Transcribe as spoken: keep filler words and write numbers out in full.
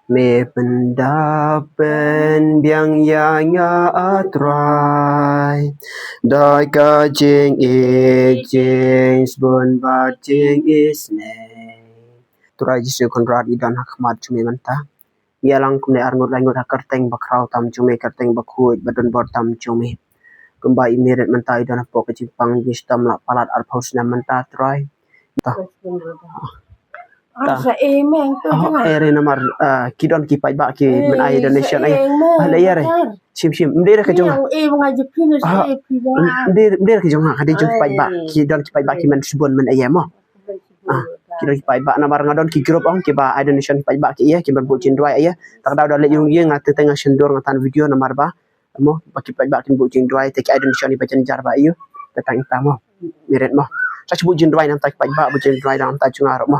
Me pyndap pynbiang ïa nga, ah Trai, da ka jingïeit jingsbun bad jingisynei. Trai Jisu Kynrad, ngi don ha khmat jong me mynta. Ngi ïalang kumne arngut laingut ha kyrteng bakhraw tam jong me, kyrteng bakhuid badonbor tam jong me. Kumba i Mirit mynta i don hapoh ka jingpang jingshitom la palat arphew snem mynta, Trai. Ta. Ta. Sa e meng tu. Oh, jong nga. Eh, re namar, ah, ki don ki paidbah ki men ai donation ai. Ah, la ïa re. Shim shim. Mdei re ka jong nga. Eh, nga je finish. Ah, eh, pi ba. Mdei, mdei re ka jong nga, ka dei jong ki paidbah. Ki don ki paidbah ki men sbun men ai mo. Ah, ki don ki paidbah namar nga don ki group ong kiba ai donation ki paidbah ki ïa, ki men buh jingduwai ïa. Ta ka daw da leit ïung ïa nga te te nga shen dur nga tan video namar ba mo, ba ki paidbah kin buh jingduwai te ki ai donation ïa ba jynjar ba ïa. Te tang ita mo. Mirit mo. Sa shu buh jingduwai namar ta ki paidbah buh jingduwai namar ta jong nga ruh mo.